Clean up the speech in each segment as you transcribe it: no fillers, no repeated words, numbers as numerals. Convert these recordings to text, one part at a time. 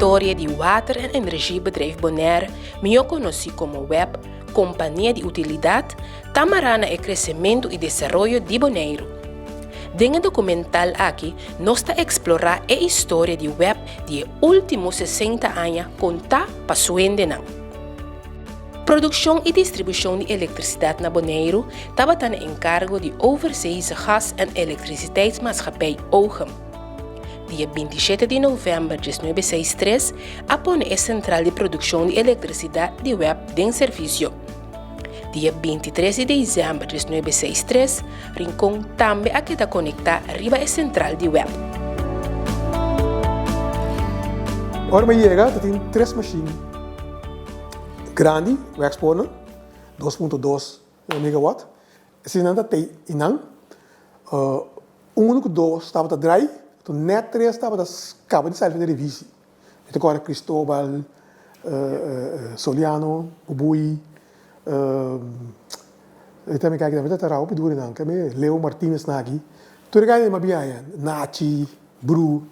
historia di Water en Energiebedrijf Bonaire, mihó konosí komo web, kompania di utilidat, ta mará na e kresementu i desaroyo di Boneiru. Den e dokumental aki nos ta eksplorá e historia di web di e último sesenta aña kontá pa su hendenan. Produkshon i distribushon di elektrisidat na Boneiru tabata na enkargo di Overzeese Gas en Elektriciteitsmaatschappij OGEM. Dia 27 di novèmber 1963 a pone e sentral di produkshon di elektrisidat di web den servisio. Dia 23 di desèmber 1963 Rincon tambe a keda konektá riba e sentral di web. Ora mi yega ta tin tres mashin grandi werkspoornan, 2.2 megawatt. Eseinan ta tei i nan unu ku dos tabata drai, anto nèt tres tabata kaba di sali for di revisi. Mi ta kòrda Cristobal, Soliano, Bubui, e ta mi kaki tambe ta traha hopi duru nan, Leo Martinez na aki. Tur e kaki mi a biaha, Nachi, Bru,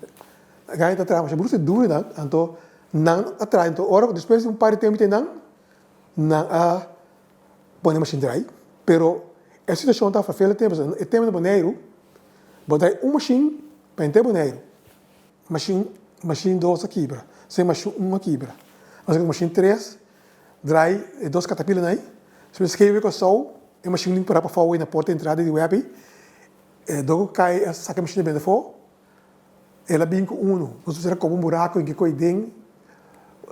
e kaki ta traha masha bru duru nan, anto nan a traha, anto ora despues di un par di tempu te nan, nan a pone mashin drai, pero e situacion ta vervelend tempu, e tempu na Boneiru, bo drai un mashin pa henter Boneiru. Mashin mashin dos a kibra, se mashin un a kibra. Nos a mashin tres drai e dos katapilanan ei. Despues skebe Kòrsou e mashin tin pará pafou ei na porta di entrada di web ei. E dor ku kai a saka e mashin di benta afó, el a bin ku unu. Nos mester a koba un buraku en kiko ei den.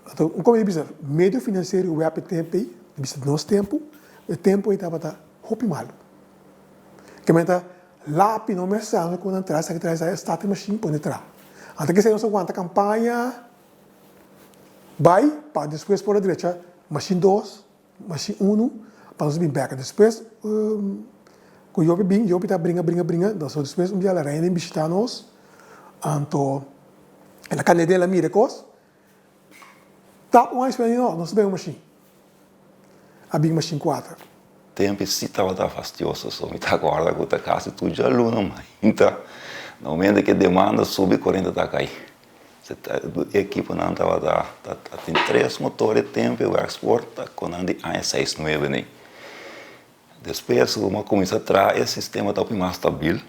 Anto un kome di bisa medio finansiero di web e tempu ei, di bisa nos tempu, e tempu ei tabata hopi malu. Kementa Lapi no mes sa ku nan traha esaki traha esaki start e mashin pone traha. Anto kese nos a wanta kampaña bai pa despues por a drecha mashin dos, mashin unu pa nos bin bek. Despues ku Jopi bin, Jopi ta bringa bringa bringa so despues un dia la reina bin bishita nos anto el a kanda den el a mira e kos. Tap un aña no, nos ta bin un mashin. A bin mashin kuater. Tempu si tabata fastioso so mi ta acorda cu ta casi tur djaluna mainta na momento cu e demanda subi corriente ta cay. E equiponan tabata ta tin tres motor e tempo e werksport ta con nan di aña seis nuebe nei. Despues cu bo a cuminsa traha e sistema ta hopi mas stabil.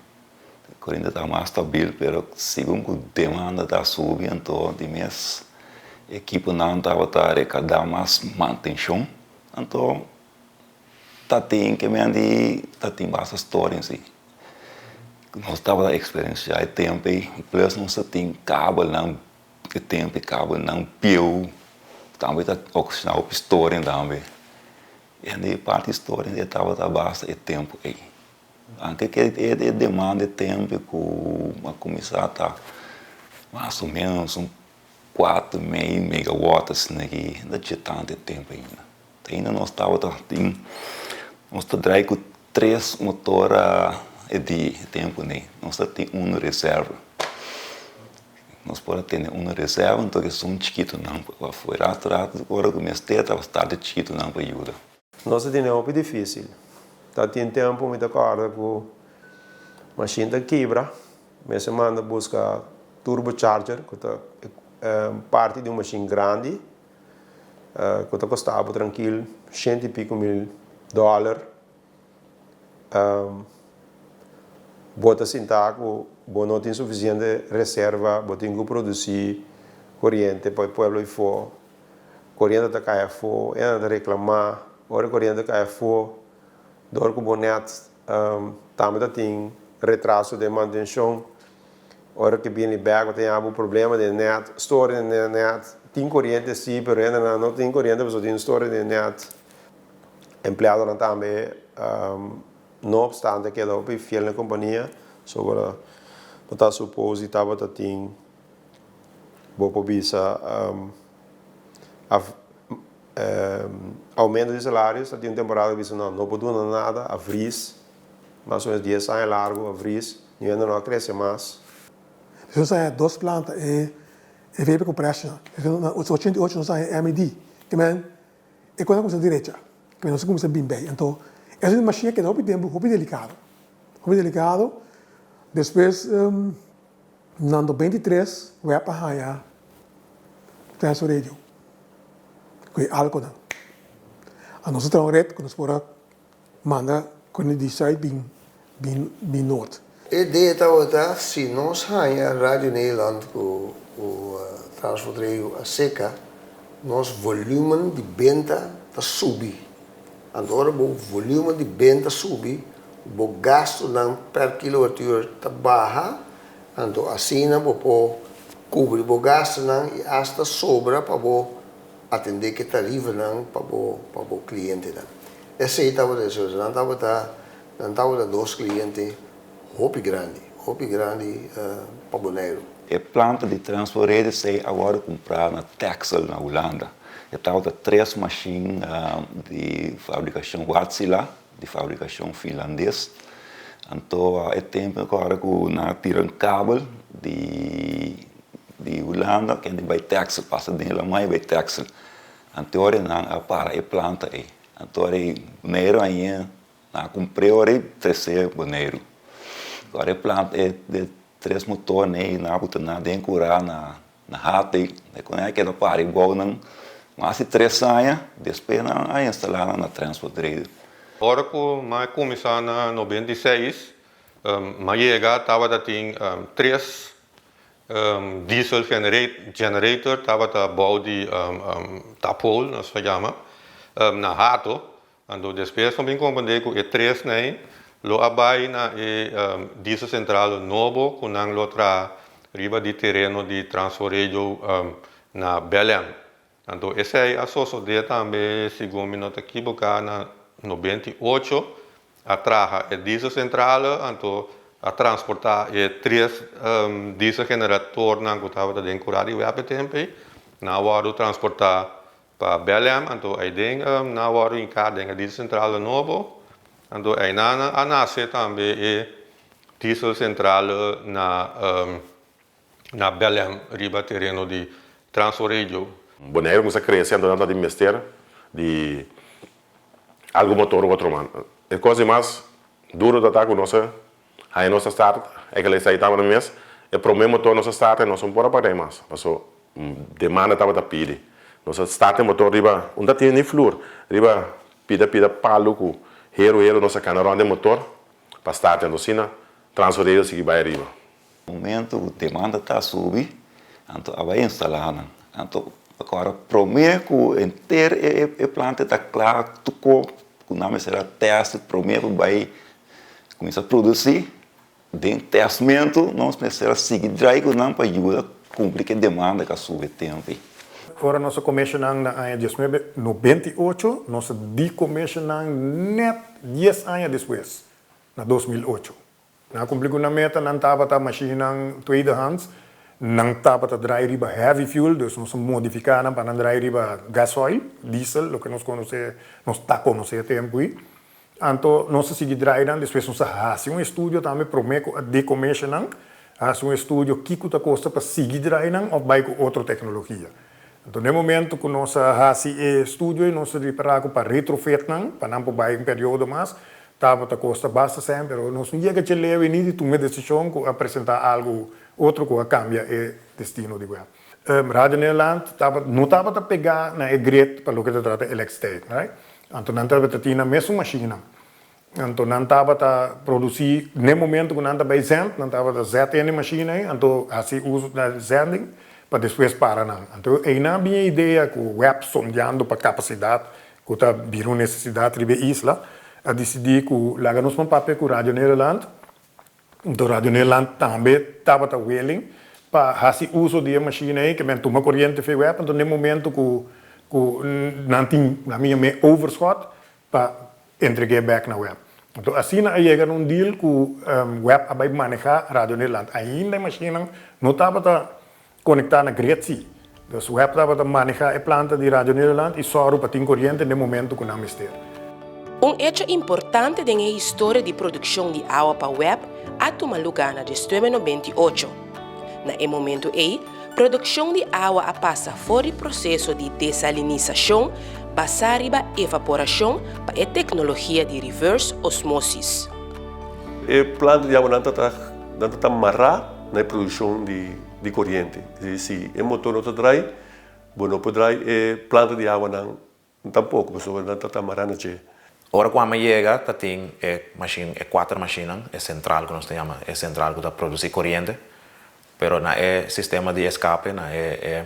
Koriente ta mas stabil pero segun ku demanda ta subi anto di mes ekiponan tabata rekadá mas mantenshon anto ta tin ke men di ta tin basta storing si. Nos tabata eksperensiá e tempu ei plus nos ta tin kabelnan e tempu e kabelnan bieu tambe ta okashoná hopi storing tambe i di parti storing e tabata basta e tempu ei. Anke ke e demanda e tempu ku a kuminsá ta mas o ménos un kuater mei megawatt asina aki no dje tantu e tempu ainda. Te ainda nos tabata tin nos ta drai ku tres motor e di e tempu nei nos ta tin unu reserva. Nos por a tene unu reserva anto esun chikitunan afuera ora ku mester tabata start e chikitunan pa yuda. Nos a tene hopi dificil. Ta tin tempo mi ta corda cu machine ta kibra, mester manda busca turbo charger cu ta parti di un machine grandi cu ta costa bo trankil shent y pico mil dollar. Bo ta sinta cu bo no tin suficiente reserva, bo tin cu produci coriente pa e pueblo afo. Koriente ta kai afó, e nan ta reklamá. Ora e koriente kai afó, dor ku bo nèt tambe ta tin retraso den mantenshon. Ora ke bini bèk bo ta haña bo problema den nèt, storia den nèt. Tin koriente sí, pero hendenan no tin koriente pasobra tin storia den nèt. Empleadonan tambe no opstante a keda hopi fiel na e kompania, sobra bo ta supos di tabata tin. Bo por bisa aumento di salario ta tin un temporada bisa no no por duna nada a vries mas o menos dies aña largo a vries niun hende no a crece mas. Nos a haña dos planta e vapor compression na 88 nos a haña MED ke men e kos a kuminsá derecha ke men nos a kuminsá bin bei anto esei mashina a keda hopi tempu hopi delikado hopi delikado despues. Nan do 23 web a haña Transfer Radio ku e alkonan. A nos a traha un ret ku nos por a manda koriente di sùit bin bin bin nort. E idea tabata si nos haña Radio Nederland ku ku Transworld Radio a seka, nos volumen di benta ta subi. Anto ora bo volumen di benta subi, bo gastunan per kilowattuur ta baha, anto asina bo por kubri bo gastunan i asta sobra pa bo atendé ku e tarifanan pa bo pa bo klientenan. Esei tabata e solushon. Nan tabata nan tabata dos kliente hopi grandi, hopi grandi pa Boneiru. E planta di transforede esei a wòrdu kumprá na Texel na Hulanda. E tabata tres mashin di fabrikashon Wärtsilä, di fabrikashon finlandes. Anto e tempu ku ora ku nan a tira un kabel di di Hulanda kende bai Texel, pasa den Lamai bai Texel. Anto ora nan a para e planta ei. Anto ora ei Boneiru aña nan a kumpr'é ora ei tres'é Boneiru. Ora e planta e tres motor nei nan a buta nan den kurá na Na Hatay, e ku nan a keda para e bounan mas di tres aña, despues nan a instalá nan na Transport Radio. Ora ku mi a kuminsá na 96, mi a yega tabata tin tres diesel generator tabata bou di tapol nos ta yama, na Hato. Anto despues nos bin comprende cu e tres nei lo a bay na e diesel central nobo cu nan lo traha riba di tereno di Transforejo na Belem. Anto esey a sosode tambe segun mi no ta kiboca na 98 a traha e diesel central anto a transporta e tres diesel generatornan cu tabata den cura di web e tempo ey nan a wordo transporta Pa Belem, anto eiden nan a wòrdu hinká den e dieselcentrale nobo, anto einan a nase tambe e dieselcentrale na na Belem riba tereno di Transforegio. Boneiru kuminsá krese anto nan ta tin mester di algu motor ku otro man. E kos di mas duru ta ta ku nos a haña nos a start e kila esei tabata mes e promé motor nos a start nos no por a paga mas paso Demanda tabata pidi. Nos a start e motor riba, un ta tin ni flur, riba pida pida palu ku heru heru nos a kana rònt e motor pa start anto asina Transfer Radio sigui bai ariba. Momento ku demanda ta subi, anto a bai instalá nan. Anto akora promé ku henter e planta ta kla tuko ku nan mester a tèst promé ku bai kuminsá produsí, Den tèstmentu nos mester a sigui drai ku nan pa yuda kumpli ku e demanda ku a subi e tempu ei. Ora nos a komeshonan na aña 1998, nos a dekomeshonan nèt dies aña despues, na 2008. Nan a kumpli ku nan meta, nan tabata mashinnan tweedehands, nan tabata drai riba heavy fuel, dus nos a modifiká nan pa nan drai riba gasoil, diesel, loke nos konosé, nos ta konosé e tempu ei. Anto nos a sigui draai nan, despues nos a hasi un estudio tambe prome ku a decommission nan, a hasi un estudio kiko ta kosta pa sigui draai nan of bai ku otro teknologia. Anto den momento ku nos a hasi e estudio ei nos a ripará ku pa retrofit nan, pa nan por bai un periodo mas, tabata kosta basta sèn, pero nos no yega dje leu ei ni di tuma e desishon ku a presentá algu otro ku a kambia e destino di web. Radio Nederland tabata no tabata pegá na e grid pa loke ta trata elektriciteit, right? Anto nan tabata tin nan mesun mashinnan. Anto nan tabata produsí n'e momento ku nan ta bai zend, nan tabata zet in e mashina ei, anto hasi uso na zending pa despues para nan. Anto einan a bin e idea ku web sondeando pa kapasidat ku ta bira un nesesidat riba e isla, a disidí ku laga nos man papia ku Radio Nederland. Anto Radio Nederland tambe tabata willing pa hasi uso di e mashina ei, ke men tuma koriente via web, anto n'e momento ku ku nan tin na mi yam'é overschot pa entreg'é bek na web. Anto asina a yega na un deal ku web a bai manehá Radio Nederland. Ainda e mashinnan no tabata Konektá na grid sí. Dus web tabata manehá e planta di Radio Nederland i sòru pa tin koriente n'e momentu ku nan mester. Un echo importante den e historia di produkshon di awa pa web a tuma lugá na 1998. Na e momentu ei, produkshon di awa a pasa for di proseso di desalinisashon basá riba evaporashon pa e teknologia di reverse osmosis. E planta di awa nan ta nan ta mará na e produkshon di. di koriente. Si e motor no ta drai, Bo no por drai e planta di awanan tampoko pasobra nan ta ta mará na dje. Ora ku ami yega ta tin e mashin, e kuater mashinnan, e sentral ku nos ta yama e sentral ku ta produsí koriente, pero na e sistema di eskape, na e e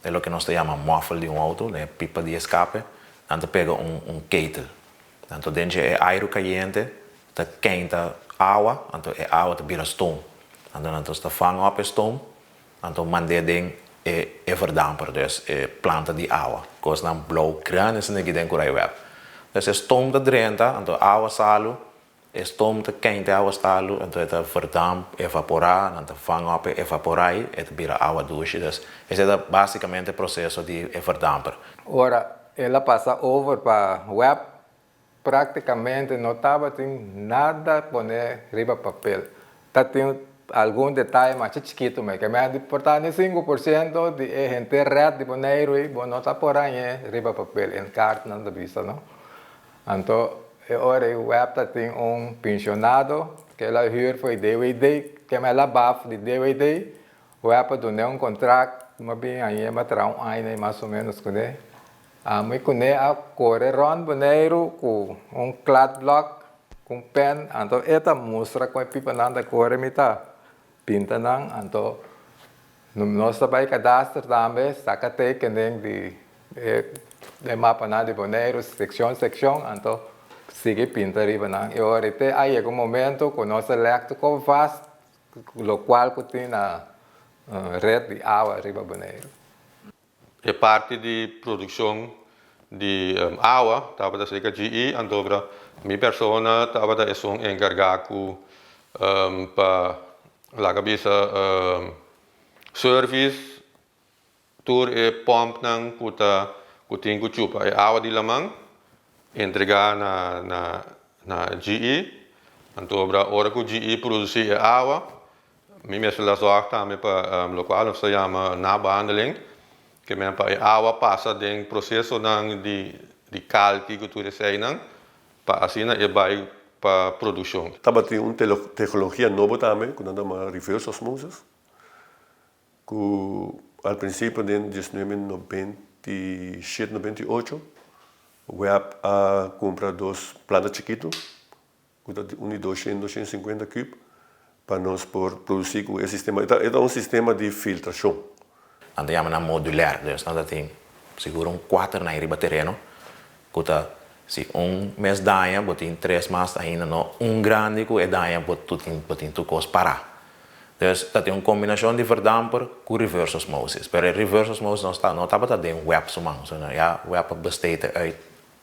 e loke nos ta yama muffle di un outo, na e pipa di eskape, nan ta pega un un ketel. Anto den dje e airu kayente ta keinta awa, anto e awa ta bira stoom. Anto nan ta vang op e stoom Anto mand'é den e e verdamper, dus e planta di awa. Kosnan blou grandi asina aki den Kurai Web. Dus e stoom ta drenta, anto awa salu, e stoom ta kente awa salu, anto e ta verdamp, evaporá, nan ta vang op e evaporá ei, e ta bira awa dushi. Dus esei ta basikamente e proseso di e verdamper. Ora el a pasa over pa web, Práktikamente no tabatin nada poné riba papel. Ta tin algun detaye masha chikitu me ke men di por ta ni 5% di e henter rèt di Boneiru ei bo no ta por hañ'é riba papel, en kaart nan ta bisa no. Anto e ora ei web ta tin un penshonado ke el a hür for di DWD, ke men el a baf di DWD, web a dun'é un kontrakt, mi a bin hañ'é mi a traha un aña ei mas o ménos kuné. Ami kuné a kore rònt Boneiru ku un kladblòk ku un pèn, anto e ta mustra kon e pipanan ta kore, mi ta pinta nan, anto nos ta bai kadaster tambe saka tekening di e mapanan di Boneiru sekshon sekshon, anto sigui pinta riba nan. E ora te a yega un momento ku nos a lèk tur kon vast lokual ku tin na ret di awa riba Boneiru. E parti di produkshon di awa tabata serka GE, anto mi persona tabata esun enkargá ku pa laga bisa service tur e pòmpnan ku ta ku tin ku chupa e awa di laman entregá na na GE. Anto ora ku GE produsí e awa Mi mester la zorg tambe pa lokual nos ta yama nabehandeling, ke men pa e awa pasa den prosesonan di di kalki ku tur eseinan pa asina e bai pa produkshon. Tabatin un teknologia nobo tambe ku nan ta yama reverse osmosis, ku al prinsipio den 1997, 98 web a kumpra dos planta chikitu ku ta un di doshent, doshent sinkuenta kub, pa nos por produsí ku e sistema. E ta, e ta un sistema di filtrashon. Nan ta yama nan modulair, dus nan ta tin sigur un kuater nan riba tereno ku ta si un mes daña bo tin tres mas ainda no un grandi ku e daña bo tu tin bo tin tur kos pará. Dus ta tin un kombinashon di verdamper ku reverse osmosis, pero e reverse osmosis no sta no tabata den web su man, so ya web a besteed uit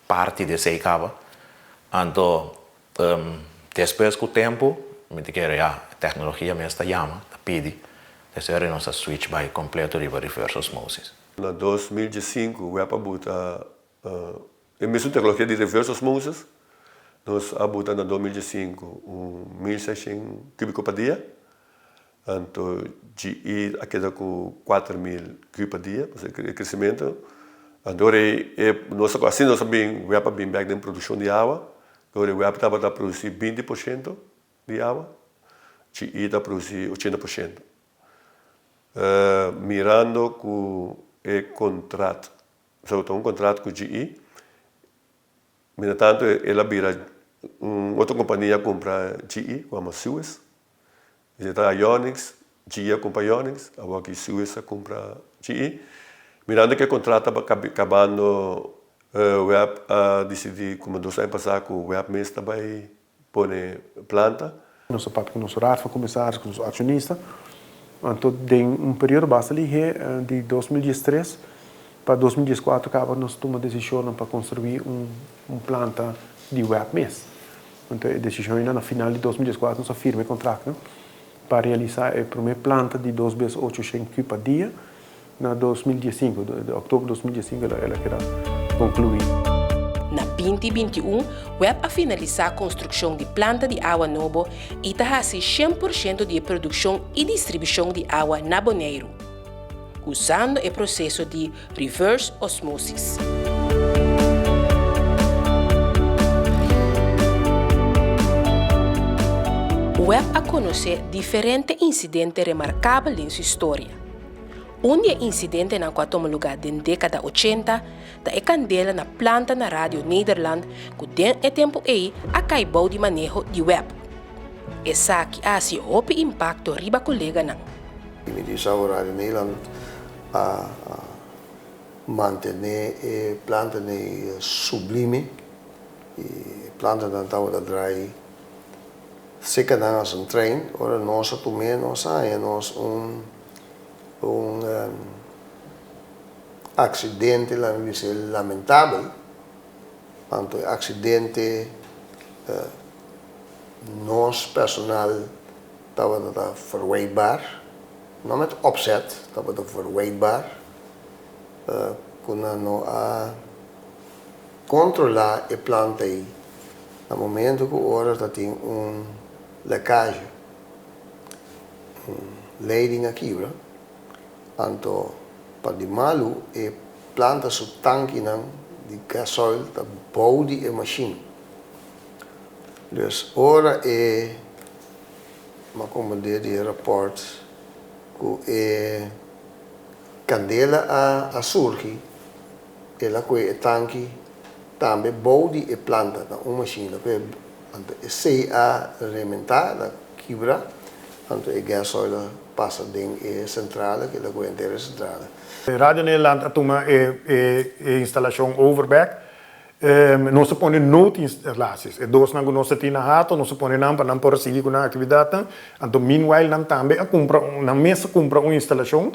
Parti di esei kaba. Anto despues ku tempu mi ta kere ya e teknologia mes ta yama, ta pidi, despues nos a switch bai kompleto riba reverse osmosis. Na 2015 web a buta e mesun teknologia di reverse osmosis, nos a buta na 2015 un 1600 kubiko pa dia, Anto GE a keda ku 4000 kub pa dia, pasobra e kresementu. Anto ora ei e nos a asina nos a bin web a bin bek den produkshon di awa. Ora ei web tabata produsí 20 por shento di awa, GE ta produsí 80 por shento. Mirando ku e kontrat, pasobra ta un kontrat ku GE, mientratanto el a bira un otro kompania a kumpra GE ku yama Suez. Esei ta Ionix, GE a kumpra Ionix, awor aki Suez a kumpra GE. Mirando ku e kontrato tabata kabando web a disidí komo dos aña pasá ku web mes ta bai pone planta. Nos a papia ku nos raad van commissaris, ku nos akshonista. Anto den un periodo basta lihé di 2013 pa 2014 kaba nos tuma desishonnan pa konstruí un planta di web mes. Anto e desishon ei na final di 2014 nos a firma e kontraktnan pa realisá e promé planta di dos bes ocho shen kub pa dia na 2015, di òktober 2015 el a keda konkluí. Na 2021 web a finalisá konstrukshon di planta di awa nobo i ta hasi 100% di e produkshon i distribushon di awa na Boneiru. Usando e proseso di reverse osmosis. Webb a konosé diferente insidente remarkabel den su historia. Un di e insidentenan ku a tuma lugá den dékada ochenta ta e kandela na planta na Radio Nederland ku den e tempu ei a kai bou di maneho di web. Esaki a hasi hopi impakto riba koleganan. Mi di sa Radio Nederland a mantené e plantanan ei sublime i e plantanan tabata drai seka nan as un trein. Ora nos a tum'é nos a haña nos un un aksidente laga mi bisa lamentabel. Anto e aksidente nos personal tabata ta verwijtbaar, no met opzet, tabata verwijtbaar ku nan no a kontrolá e planta ei na momento ku ora ta tin un lekazje, un leiding a kibra, anto pa di malu e planta su tankinan di gasoil ta bou di e mashin. Dus ora e m'a komprendé di e rapòrt ku e kandela a a surgi, el a kohe e tanki tambe bou di e planta na un mashin, el a kohe anto esei a rementá, el a kibra, anto e gasoil a pasa den e sentrale, el a kohe henter e sentrale. Radio Nederland a tuma e e instalashon over bek Nos a pone noodinstallaties. E dosnan ku nos a tin na Hato, nos a pone nan pa nan por a sigui ku nan aktividatnan. Anto meanwhile nan tambe a kumpra un, nan mes a kumpra un instalashon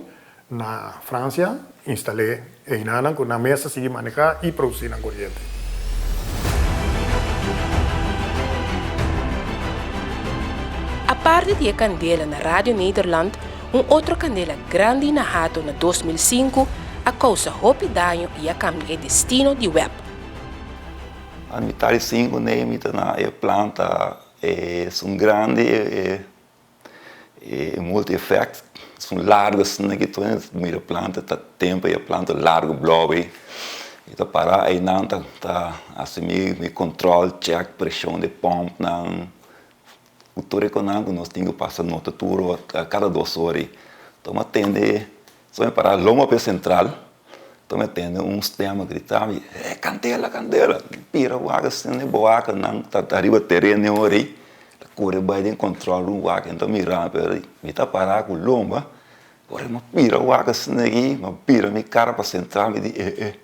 na Fransia, instal'é einanan ku nan mes a sigui manehá i produsí nan koriente. Aparte di e kandela na Radio Nederland, un otro kandela grandi na Hato na 2005 a kousa hopi daño i a kambia e destino di web. A mitad di sinku nei mi ta na e planta esun grandi e e multi effect esun largo asina ki tur hende ta mira planta ta tempo e planta largo blou ei mi ta para einan ta ta hasi mi control check presion di pompnan Ku tur e konan ku nos tin ku pasa nota tur kada dos ora ei. Toma tende, so mi para loma pa e sentral, toma tende un stem a grita mi, E kandela, kandela! Mi bira wak asina e boakanan ta riba tereno e ora ei, ta kore bai den control room wak, nan ta mira mi pero mi ta para ku lomba, ora mi a bira wak asina aki, mi a bira mi kara pa sentral mi di e e.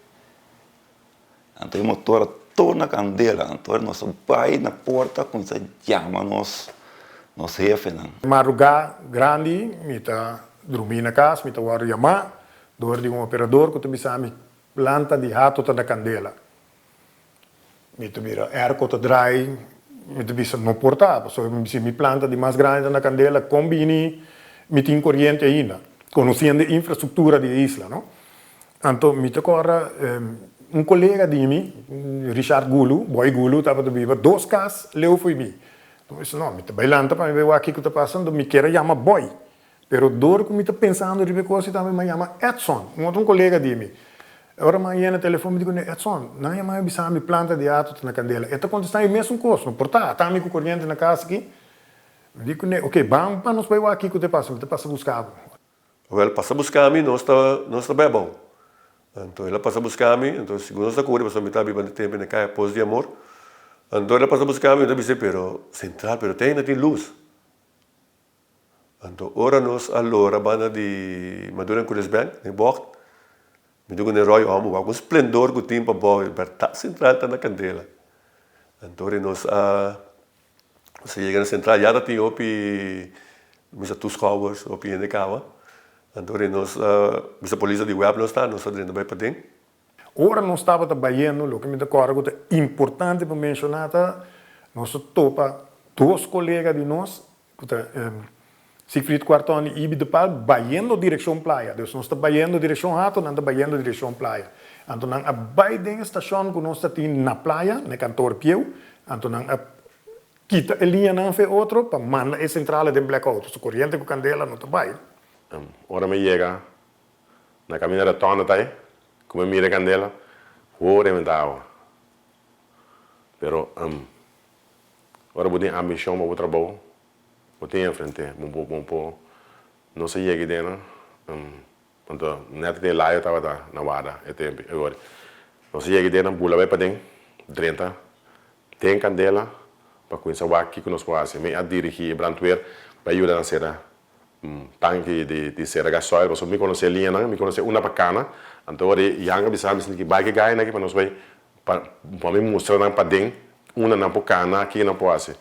Anto e motor a torna kandela, anto nos a bai na porta kuminsá yama nos nos hefenan. Marugá grandi mi ta drumí na kas, mi ta wòrdu yamá dor di un operador ku ta bisa mi planta di hato ta na kandela. Mi ta mira airco ta drai, mi ta bisa no por ta, pasobra si mi planta di mas grandi ta na kandela kon bini mi tin koriente ainda, konosiendo e infrastruktura di e isla no. Anto mi ta kòrda un kolega di mi, Richard Gulu, Boy Gulu, tabata biba dos kas leu fo'i mi. Anto mi bisa, no, mi ta bai lanta pa mi bai wak kiko ta pasa, anto mi kier a yama Boy. Pero dor ku mi ta pensando riba e kos ei tambe mi a yama Edson, un otro kolega di mi. Ora mi a yena telefon mi di kuné, Edson, nan yama mi a bisa mi planta di ato ta na kandela. E ta kontestá e mesun kos, no por ta, ata mi ku koriente na kas aki. Mi di kuné, oke, ban pa nos bai wak kiko ta pasa, mi ta pasa buska bo. Wel pasa buska mi, nos ta nos ta bai abou. Anto el a pasa buska mi, anto sigun nos ta kuri pasobra mi ta biba na tempu na kaya Pos di Amor. Anto el a pasa buska mi, mi ta bis'é pero sentral, pero te ainda tin lus. Anto ora nos a lora banda di Maduro en Kules Bank, den bògt, mi ta kune ròi hòmber wak un splendor ku tin pabou, bèrdat sentral ta na kandela. Anto ora nos a Nos a yega na sentral, ya ta tin hopi misa toeschouwers, hopi hende kaba. Anto ora nos a bisa polis di web nos ta, nos a drenta bai paden. Ora nos tabata bayendo, loke mi ta kòrda ku ta importante pa menshoná ta, nos a topa dos kolega di nos ku ta Siegfried Cuarton i Ibi de Pal bayendo direkshon playa. Dus nos ta bayendo direkshon Hato, nan ta bayendo direkshon playa. Anto nan a bai den e stashon ku nos ta tin na playa, na e kantor pieu, anto nan a kita e liñanan fe otro pa manda e sentrale den blackout, pasobra koriente ku kandela no ta bai. Ora mi yega na kaminda Rotonda ta ei, ku mi mira e kandela, hoor e menta awa. Pero ora bo tin ambishon pa bo trabou, Bo tin enfrente, bo bo por no sa yega dena. Anto nèt ku e layo tabata na warda e tempu ei. Awor nos a yega den nan bula bai paden, drenta den kandela pa kuminsá wak kiko nos por hasi. Mi a dirigí e brandweer pa yuda nan sera tanki di sera gasoil pasobra mi konosé e liñanan, mi konosé unda pa kana. Anto ora e Jan a bisa mi sinti ki bai ke gainan aki pa nos bai pa mi mustra nan paden unda nan por kana, kiko nan por hasi.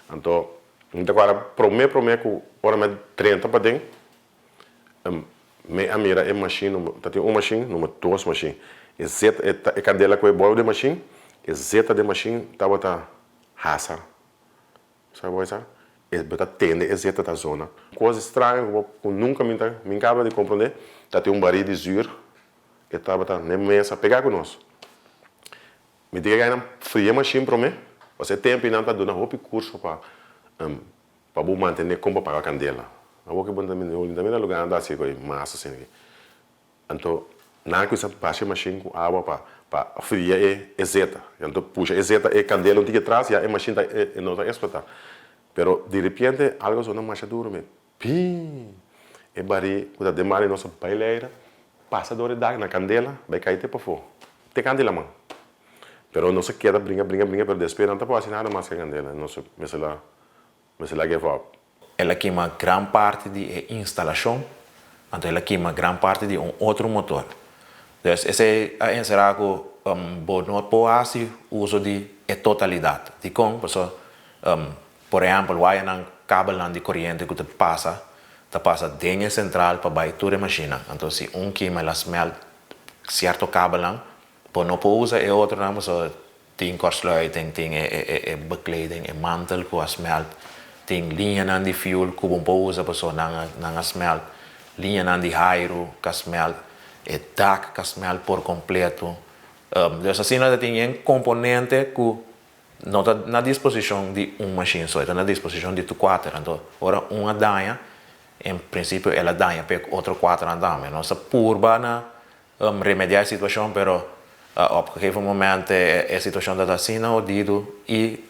Anto mi ta kòrda promé promé ku ora mi a drenta paden Mi a mira e mashin number, ta tin un mashin, number dos mashin. E zeta, e ta, e kandela ku e bou di mashin, e zeta di mashin tabata hasa. Sa bo sa? E bo ta tende e zeta ta zona. Kos straño ku bo, ku nunka mi ta, mi kaba di komprondé, ta tin un barí di zür, e tabata n'e mesa pegá ku nos. Mi tin ke gana fria e mashin promé, pasobra e tempu ei nan ta duna hopi kurso pa. Pa bo mantené kon pa paga kandela. Awor ke bo ta mira bo ta mira lugar nan ta hasi koe mas asina aki. Anto nan a kuminsá basha e mashin ku awa pa pa fria e e zeta. Anto pusha e zeta e kandela un tiki atras ya e mashin ta e no ta eksplotá. Pero diripiente algu a zona masha duru mi piiii e barí ku ta den mari nos a bai leira pasa dor e dak na kandela bai kai te pafó te kanta di laman. Pero nos a keda bringa bringa bringa pero despues nan ta por hasi nada mas ku e kandela nos mester la Mester la give up. El a kima gran parti di e instalashon, anto el a kima gran parti di un otro motor. Dus esei a enserá ku bo no por hasi uso di e totalidat. Dikon? Pasobra, por ehèmpel, wayanan, kabelnan di koriente ku ta pasa, ta pasa den e sentral pa bai tur e mashinnan. Anto si un kima el a smèlt sierto kabelnan, bo no por usa e otronan pasobra Tin kortsluiting, tin e bekleding, e mantel ku a smelt, tin liñanan di fuel ku bo por usa pasobra nan nan a smelt, liñanan di hairu ku a smelt, e dak ku a smelt por kompleto. Dus asina ta tin yen komponente ku no ta na disposishon di un mashin so, e ta na disposishon di tur kuater. Anto ora un a daña, en prinsipio el a daña pa e otro kuaternan tambe. Nos ta purba na Remediá e situashon pero op gegeven moment e situashon ta asina hodido i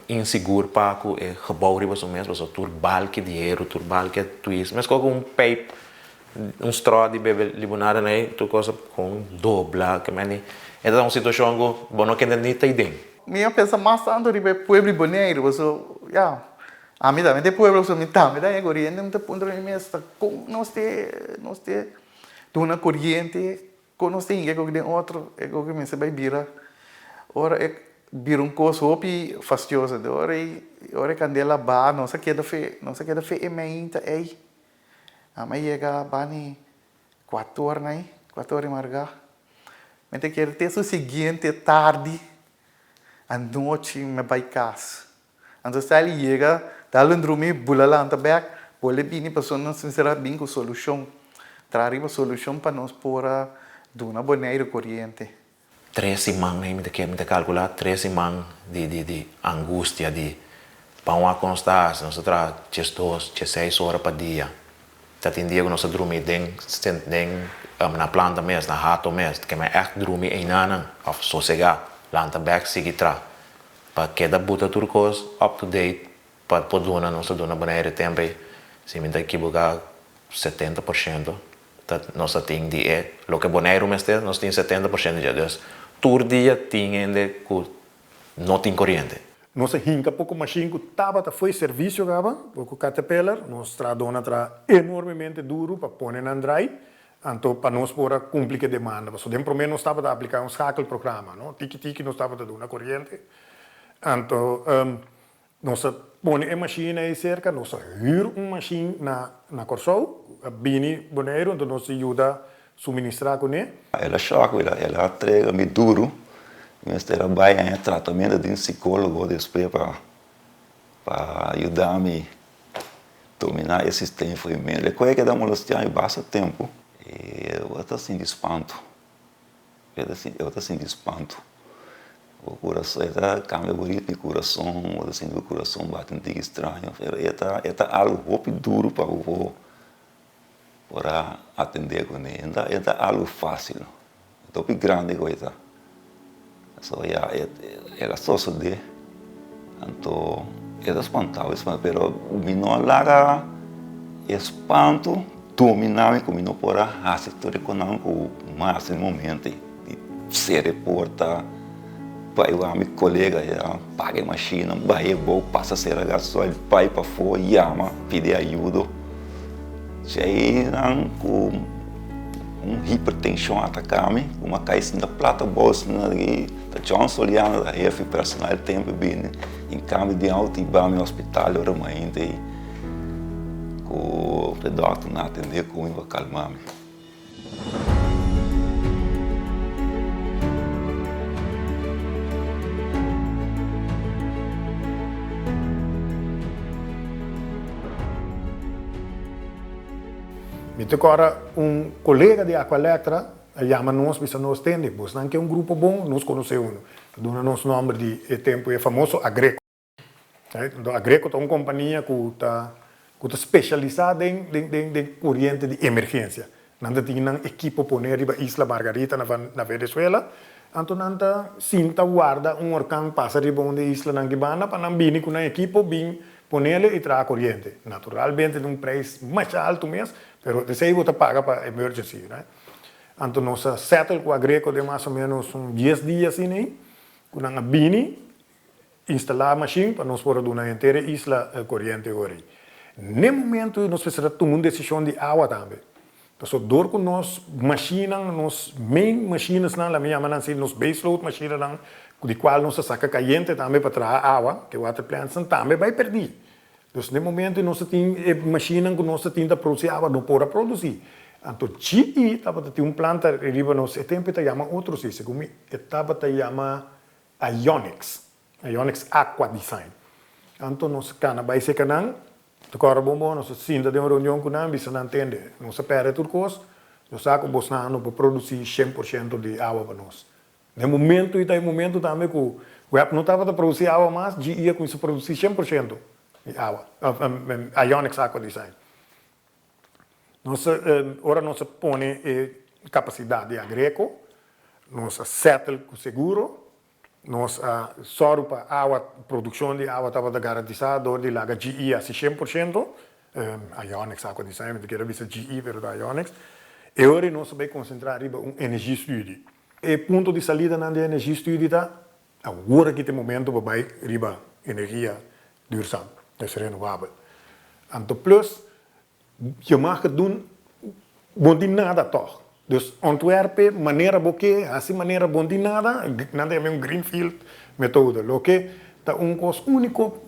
insigur pa ku e gebou riba su mes pasobra tur balki di heru tur balki a twist meskos ku un pijp un straw di bebe limonada na ei tur kos a kon dobla ke meni e ta un situashon ku bo no kende ni ta aden. Mi a pensa mas tantu riba e pueblo di Boneiru pasobra ya ami tambe ta e pueblo pasobra mi tambe ta e koriente mi ta puntra mi mes ta kon nos te nos te Duna koriente kon nos tin e kok den otro e kok mester bai bira ora e bira un kos hopi fastioso enton ora e ora e kandela baha nos a keda fe nos a keda fe e meinta ei amo a yega bani kuator na ei kuator di marga mi ta kere te su siguiente tardi anochi mi a bai kas. Anto Sally yega, dal un drumi, bula lanta bek, bolbe bini pasobra nos mester a bin ku solushon. Traha riba solushon pa nos por a duna Boneiru koriente. Tres siman mi ta ke mi ta kalkulá tres siman di di di angustia di pa un a konsta hasi nos ta traha diesdos, diesseis ora pa dia. Ta tin dia ku nos ta drumi den den na planta mes, na hato mes, ke men ègt drumi einanan òf sosegá, lanta bek sigui traha. Pa keda buta tur kos up to date pa por duna nos ta duna Bonaire tempo ei si mi ta ekiboká 70% ta nos ta tin di e loke Boneiru mester nos tin 70% dje dus tur dia tin hende ku no tin koriente. Nos a hinka poko mashin ku tabata fo'i servisio kaba, poko Caterpillar, nos trahadónan a traha enormemente duru pa pone nan drai, Anto pa nos por a cumpli cu e demanda, pasobra den prome nos tabata aplica un schakelprogramma, no? Tiki tiki nos tabata duna coriente. Anto nos a pone e machine ey cerca, nos a huur un machine na na Corsou, a bini Boneiru, anto nos a yuda suministra cune. El a shock mi, el a trega mi duru, mi mester a bai haña tratamiento di un psicologo despues pa pa yuda mi Dominá e sistema foi mi. E koe a keda molestiá mi basta tempu. I bo ta sinti spantu. Bo ta sinti spantu. Bo kurason, e ta kambia bo ritmo di kurason, bo ta sinti bo kurason bati un tiki straño. Pero e ta, e ta algu hopi duru pa bo por por a atendé kuné. E ta, e ta algu fásil. E ta hopi grandi ku e ta. So ya el a sosodé, anto e ta spantá, pero mi no a laga e spantu. dominá mi ku mi no por a hasi tur e konan ku mi a hasi na e momento ei. Di sera e porta, bai wak mi kolega ya paga e mashina, bai abou, pasa sera gasoil, bai pafó, yama, pidi ayudo. Djei nan ku un hipertenshon ataka mi, ku mi a kai sinta plat abou asina di ta John Soliano ta hefe personal tempu bini in kambio di auto i bai mi hospital ora mainta ei ku e dòkternan a atendé ku mi pa kalma mi. Mi ta kòrda un kolega di Aqualectra a yama nos bisa nos tende, bosnan ke un grupo bon, nos konosé unu. A duna nos nòmber di e tempu e famoso Agreco. Anto Agreco ta un kompania ku ta ku ta spesialisá den den den den koriente di emergensia. Nan ta tin nan ekipo poné riba Isla Margarita na na Venezuela, anto nan ta sinta warda un orkan pasa riba un di e islanan ki banda pa nan bini ku nan ekipo bin ponele i traha koriente. Naturalmente den un preis masha altu mes, pero esei bo ta paga pa emergency, right? Anto nos a settle ku Agreco den mas o menos un dies dia asina ei, ku nan a bini Instalá mashin pa nos por a duna henter e isla koriente ori. N'e momentu nos mester a tuma un desishon di awa tambe. Pasobra dor ku nos mashinnan, nos main machinesnan, laat mi yama nan así, nos base load machinenan, di kual nos ta saka kayente tambe pa traha awa, ke water plantsnan, tambe bai pèrdí. Dus n'e momentu nos ta tin e mashinnan ku nos ta tin ta produsí awa no por a produsí. Anto GE tabata tin un planta riba nos, e tempu e ta yama otro si, segun mi e tabata yama Ionics, Ionics Aqua Design. Anto nos cana bay seca nan, ta cora bon bon, nos a sinta den un reunion cu nan, bisa nan tende, nos a perde tur cos, nos sa cu bosnan no por produci 100% di awa pa nos. Den momento y ta e momento tambe cu web no tabata produci awa mas, GE a cuminsa produci 100% di awa, Ionics Aqua Design. Nos a, ora nos a pone e capacidad di Agreco, nos a settle cu seguro, nos a sòru pa awa, produccion di awa tabata garantisa door di laga GE haci 100%, Ionics Aqua Design, mi ta kere bisa GE pero ta Ionics. E ora nos a bay concentra riba un energiestudie. E punto di salidanan di e energiestudie ta, awor aki ta e momento pa bay riba energia duurzaam, dus renovabel. Anto plus, je mag het doen, bo no tin nada tòg. Dus ontwerpe manera bo ke, hasi manera bo no tin nada, nan ta yama un greenfield methode. Loke ta un kos úniko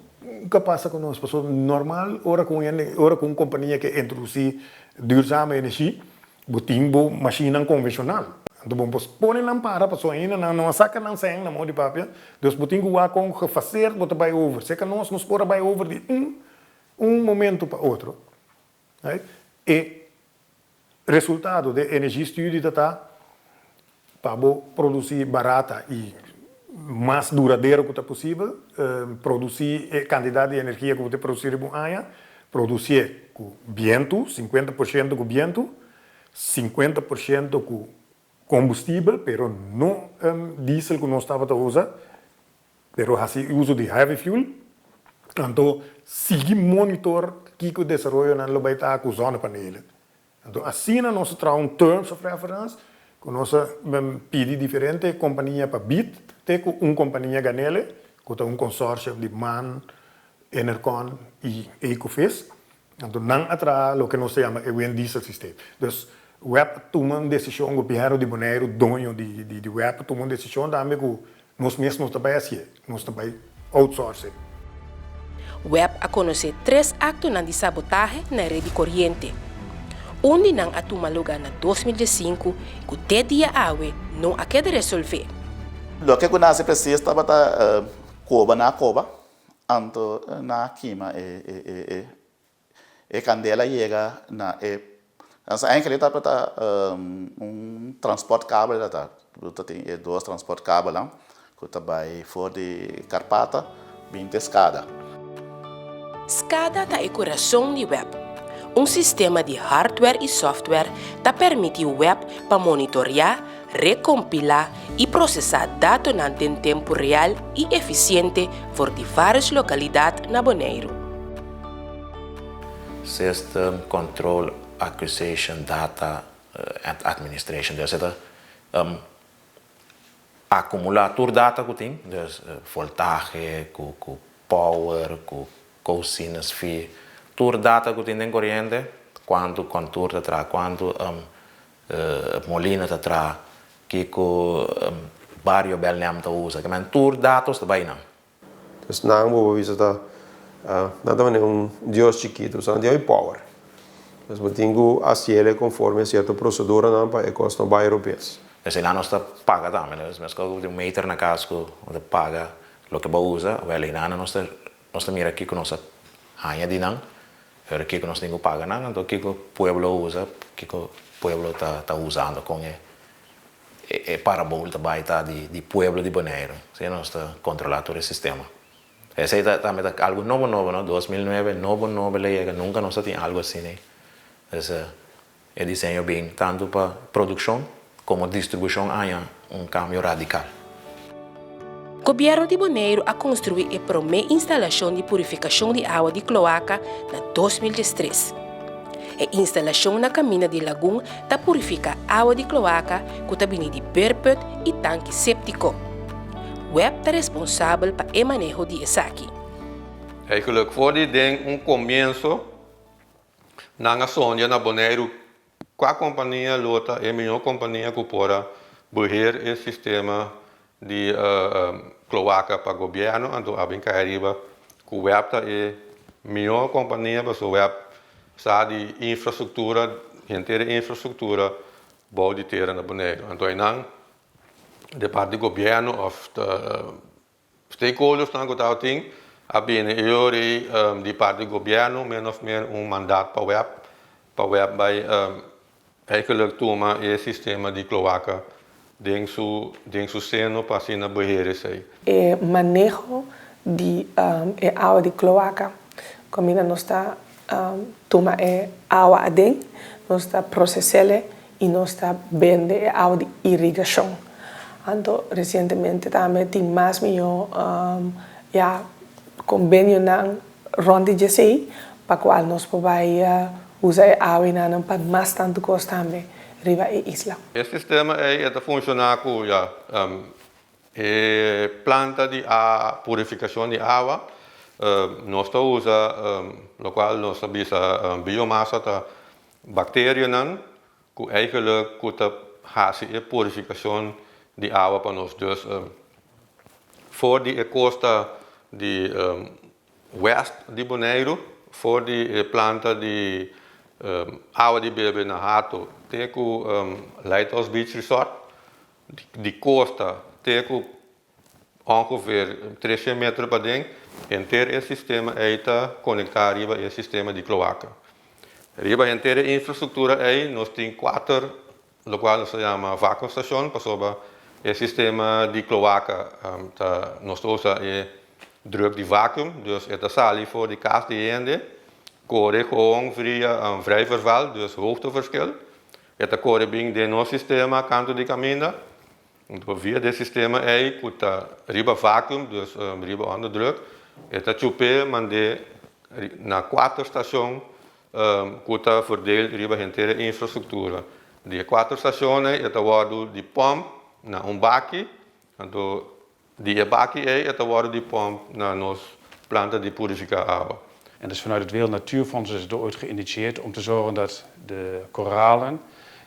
ku a pasa ku nos, pasobra normal ora ku un hende, ora ku un kompania ke introdusí duurzame energie, Bo tin bo mashinnan konvenshonal. Anto bo por pone nan para pasobra ainda nan no a saka nan sèn na modo di papia. Dus bo tin ku wak kon gefaseerd bo ta bai over. Seka nos, nos por a bai over di un un momento pa otro. Right? E resultado di e energiestudie ta ta pa bo produsí barata i mas duradero ku ta posibel, produsí e kantidat di energia ku bo ta produsí riba un aña, produsié ku bientu, sinkuenta por shento ku bientu, sinkuenta por shento ku kombustibel, pero no diesel ku nos tabata usa, pero hasi uso di heavy fuel, anto sigui monitor kiko desaroyonan lo bai ta ku zonnepanelen. Anto asina nos a traha un terms of reference ku nos a pidi diferente kompania pa bid te ku un kompania ganele ku ta un consortium di man, Enercon i Ecofys. Anto nan a traha loke nos ta yama e wind diesel systeem. Dus web a tuma un desishon, gobièrnu di Boneiru, doño di web a tuma un desishon tambe ku Nos mes no ta bai hasié, nos ta bai outsource. Web a konosé tres aktonan di sabotahe na e ret di koriente. Un di nan a tuma lugá na 2015 ku te dia awe no a keda resolvé. Loke ku nase presis tabata koba na koba, anto na kima e E kandela yega na e Eigenlijk tabata un transportkabel ta ta tin e dos transportkabelnan ku ta bai for di Karpata bin te Skada. Skada ta e kurason di web. Un sistema di hardware i software ta permití web pa monitoriá, rekompilá i prosesá datonan den tempu real i efisiente for di vários lokalidat na Boneiru. System Control. Acquisition Data Administration. Dus e ta akumulá tur data ku tin, dus voltahe, ku ku power, ku cosinus phi, tur data ku tin den koriente, kuantu kontur ta traha, kuantu molina ta traha, kiko bario Belnem ta usa, kimen tur datos ta bai nan. Dus nan bo por bisa ta nan ta manera un dios chikitu, so nan tin hopi power. Dus bo tin ku hasiel konforme sierto proseduranan pa e kos no bai robes. Esei nos ta paga tambe, dus meskos ku bo tin un meter na kas ku bo ta paga loke bo usa, wèl einan nos ta nos ta mira kiko nos a haña di nan, pero kiko nos tin ku paga nan, anto kiko pueblo usa, kiko pueblo ta ta usando kon e E parabool ta bai ta di pueblo di Boneiru. Asina nos ta kontrolá tur e sistema. Esei ta tambe ta algu nobo nobo no, 2009 nobo nobo el a yega, nunka nos a tin algu asina ei. Dus e diseño bin tantu pa produkshon komo distribushon haña un kambio radikal. Gobièrnu di Boneiru a konstruí e promé instalashon di purifikashon di awa di kloaka na 2013. E instalashon na kaminda di Lagun ta purifiká awa di kloaka ku ta bini di beerput i tanki séptiko. Web ta responsabel pa e maneho di esaki. Eigenlijk for di den un komienso nan a sondia na Boneiru Kua kompania lo ta e mihó kompania ku por a beheer e sistema di kloaka pa gobièrnu? Anto a bin kai riba ku web ta e mihó kompania pasobra web sa di infrastruktura, henter e infrastruktura bou di tera na Boneiru. Anto einan di parti di gobièrnu òf Stakeholdersnan ku tabatin a bini e ora ei di parti di gobièrnu min of meer un mandat pa web pa web bai eigenlijk tuma e sistema di kloaka den su den su seno pa asina beheer esei. E maneho di e awa di kloaka kaminda nos ta tuma e awa aden, nos ta proses'el i nos ta bende e awa di irigashon. Anto resientemente tambe tin mas mihó ya kombenionan rònt di djesei pa kual nos por bai usa e awanan pa mas tantu kos tambe riba e isla. E sistema ei e ta funshoná ku ya E planta di purificacion di awa nos ta usa locual nos ta bisa biomasa ta bacterianan cu eigenlijk cu ta haci e purificacion di awa pa nos. Dus for di e costa di west di Boneiru for di e planta di awa di bebe na Hato te cu Lighthouse Beach Resort Di kosta te ku ongeveer treshen meter paden, henter e sistema ei ta konektá riba e sistema di kloaka. Riba henter e infrastruktura ei nos tin kuater lokual nos ta yama vakuumstation pasobra e sistema di kloaka ta nos ta usa e druk di vakuum, dus e ta sali for di kas di hende kore gewoon via vrijverval, dus hoogteverschil. E ta kore bin den nos sistema kantu di kaminda. Anto via di e sistema ei ku ta riba vacuum, dus riba onderdruk, e ta chup'é mand'é na kuater stashon ku ta verdeel riba henter e infrastruktura. Di e kuater stashon ei e ta wòrdu di pòmp na un baki, anto Di e baki ei e ta wòrdu di pòmp na nos planta di purifiká awa. En dus vanuit het Wereld Natuurfonds is het ooit geïnitieerd om te zorgen dat de koralen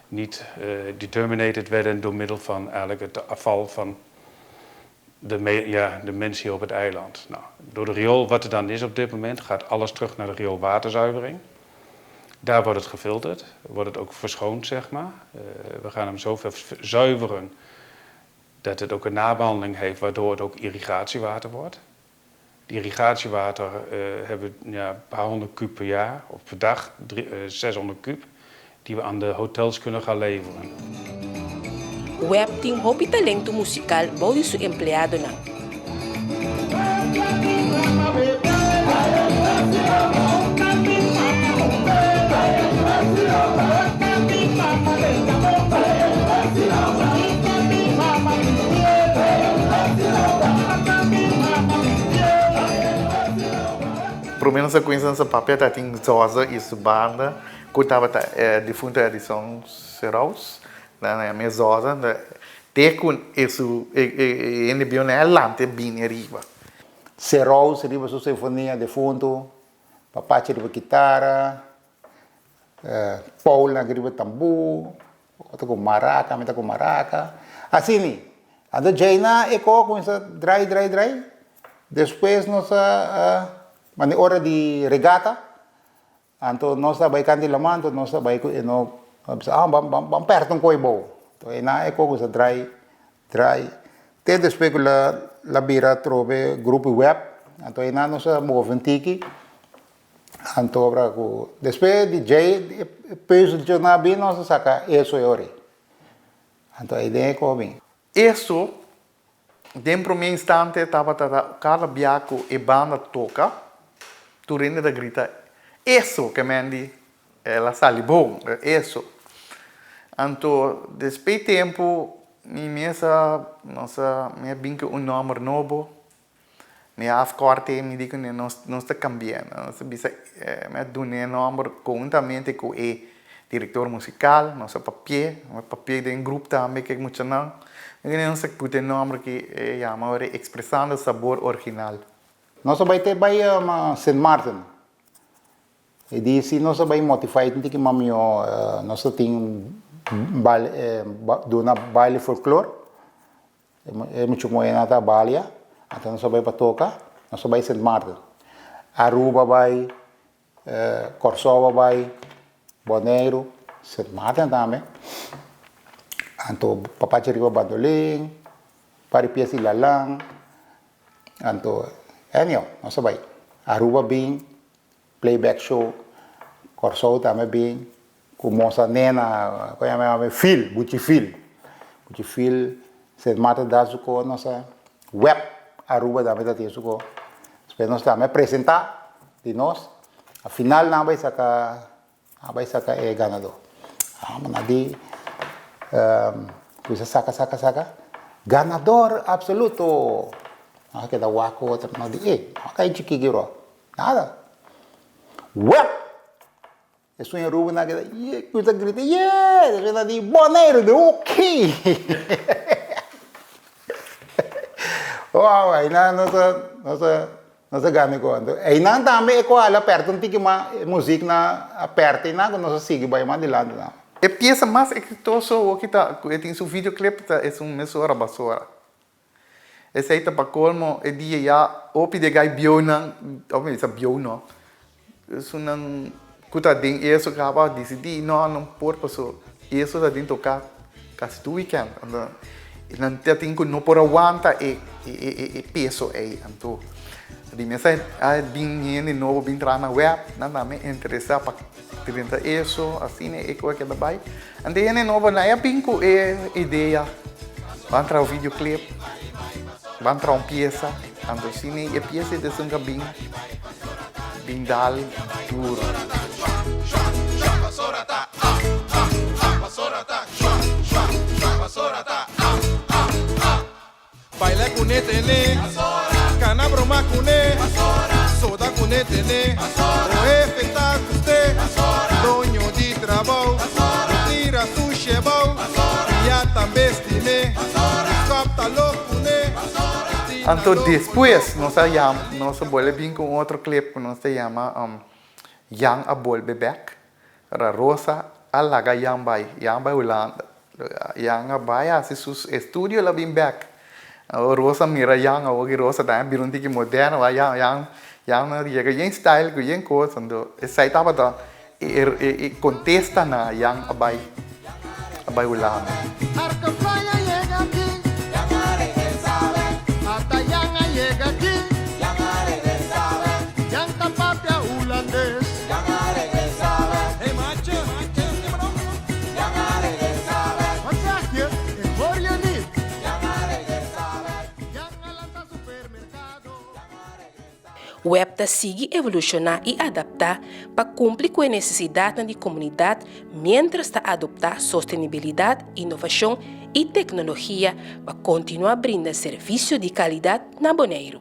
niet determinated werden door middel van eigenlijk het afval van de, ja, de mensen hier op het eiland. Nou, door de riool wat er dan is op dit moment gaat alles terug naar de rioolwaterzuivering. Daar wordt het gefilterd, wordt het ook verschoond, zeg maar. We gaan hem zover zuiveren dat het ook een nabehandeling heeft waardoor het ook irrigatiewater wordt. Het irrigatiewater uh, hebben we ja, een paar honderd kuub per jaar, of per dag, 600 eh, kuub, die we aan de hotels kunnen gaan leveren. Web tin hopi talento musikal bou di su empleadonan. Prome nos a cuminsa nos a papia ta tin Zozo y su banda. Ku tabata e difunto Edison Seraus, nan a yama e Zoza, te ku e su e hende bieu nan a lanta e bini ariba. Seraus riba su sinfonia defunto, Papachi riba kitara, Paul nan riba tambú, otro ku maraka, mi ta ku maraka, asina. Anto djei e ko a kuminsá drai, drai, drai, despues nos a manda ora di regata. Anto nos ta bai kanti laman, anto nos ta bai ku e no a bisa, ah, ban, ban, ban pèrdè un koi bou. Anto einan e koko sa drai, drai, te despues ku la, la bira atrobe grupo web, anto einan nos a move un tiki, anto ora ku despues di djei e peuzeltje nan a bin nos a saka eso e ora ei. Anto eiden e koko bin. Eso Den promé instante tabata ta kada bia ku e banda toka, tur hende ta grita, Eso! Ke men di, El a sali bon, eso! Anto despues tempu mi mes a, nos a, mi a bin ku un nòmber nobo, mi a afkòrt'e, mi di ku nos, nos ta kambi'é, nos a bisa, mi a dun'é nòmber konhuntamente ku e Director musical, nos a papi'é, nos a papi'é den grup tambe ku e muchanan. Nos a put e nomber ku e yama ora Expresando Sabor Original. Nos a bai te bai Sint Maarten. E di si nos a bai motivá tin tiki mas mihó nos a tin baile duna baile folklor. E mucha muhénan ta balia, anto nos a bai pa toka, nos a bai Sint Maarten. Aruba bai. Kòrsou a bai, Boneiru, Sint Maarten tambe. Anto Papachi riba bandolin, par di pies di lalan. Anto anyhow, nos a bai. Aruba bin, playback show, Kòrsou tambe bin, ku mosa nena, ku yama Phil, Buchi Phil. Buchi Phil, Sint Maarten da su ko, nos a web Aruba tambe ta tin su ko. Despues nos tambe a presentá. Di nos, a final nan a bai saka, nan a bai saka e ganadó. Amo nan di, kuminsa saka, saka, saka, ganador absoluto! Nan a keda wak ku otro, nan di, ey, no a kai chikí ki ro, nada. Wèp! Esun e Ruben a keda, ye, kuminsa grita, ye! Despues nan di, Boneiru! Di, okey! Wow, einan nos a, nos a, nos a gana e kos. Anto, einan tambe e koala a pèrdè un tiki mas, e muzieknan a pèrdè einan ku nos a sigui bai mas dilanti tambe. E piesa mas eksitoso awoki ta ku e tin su videoclip ta esun Mesora Basora. Esei ta pa colmo e dia ya hopi di e gai bieunan, of mi bisa bieu no, esunnan cu ta den eso caba a dicidi no nan por paso eso ta den toca casi tur weekend anto nan ta tin cu no por a wanta e e peso ey anto di mes a bin hende nobo bin traha na web nan tambe interesa pa drenta eso asina e cu a keda bay. Anto e hende nobo nan a bin ku e idea, ban traha un videoclip, ban traha un piesa, anto asina e piesa ei ta esun ku a bin bin dal duro. Baila kuné tene, kana broma kuné, soda kuné tene, o hefe ta gust'é, doño di trabou, no tira su shebou, i tambe stim'é, Scop ta lok kuné. Anto despues nos a yama, nos a bolbe bin ku un otro clip ku nos ta yama Jan a bolbe bek. Ora Rosa a laga Jan bai, Jan bai Hulanda. Jan a bai hasi su estudio el a bin bek. Awor Rosa mira Jan, awor ki Rosa tambe a bira un tiki moderno, wak Jan, Jan, Jan a yega yen style ku yen kos, anto esei tabata e kontesta na Jan a bai, a bai Hulanda. Web ta sigui evolushoná i adaptá pa kumpli ku e nesesidatnan di komunidat miéntras ta adoptá sostenibilidat, inovashon i teknologia pa kontinuá brinda servisio di kalidat na Boneiru.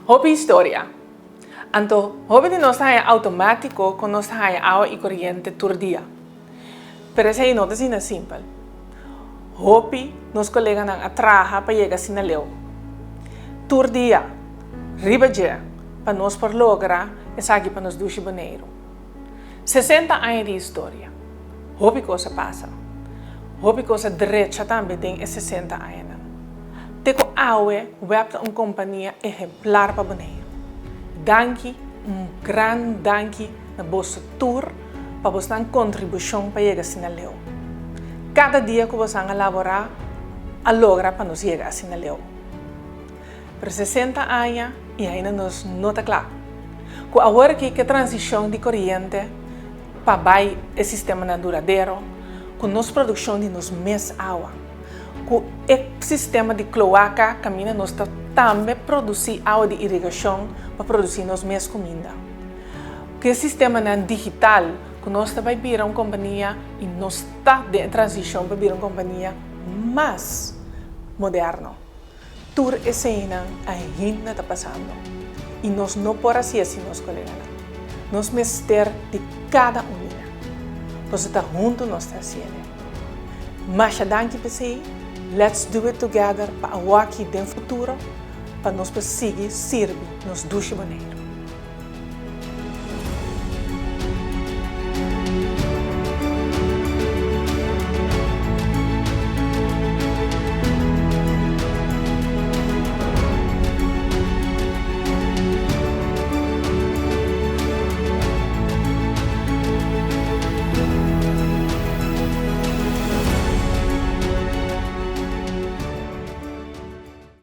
Hopi historia. Anto, hopi di nos ta haña outomátiko ku nos ta haña awa i koriente tur dia. Pero esei no ta asina simpel. Hopi nos koleganan a traha pa yega asina leu. Tur dia, riba dje, pa nos por logra esaki pa nos dushi Boneiru. 60 aña di historia. Hopi kos a pasa. Hopi kos a drecha tambe den e 60 añanan. Te ku awe web ta un kompania ehemplar pa Boneiru. Danki, un gran danki na boso tur pa bosnan kontribushon pa yega asina leu. Kada dia ku bosan a laborá a logra pa nos yega asina leu. Pero 60 aña i ainda nos no ta kla. Ku awor aki ke transishon di koriente pa bai e sistemanan duradero, ku nos produkshon di nos mes awa, ku e sistema di kloaka kaminda nos ta tambe produsí awa di irigashon pa produsí nos mes kuminda, ku e sistemanan digital ku nos ta bai bira un kompania i nos ta den e transishon pa bira un kompania mas moderno. Tur eseinan ainda ta pasando i nos no por hasié sin nos koleganan. Nos mester di kada un di nan. Pasobra ta huntu nos ta hasié. Masha danki p'esei, let's do it together pa awaki den futuro pa nos por sigui sirbi nos dushi Boneiru.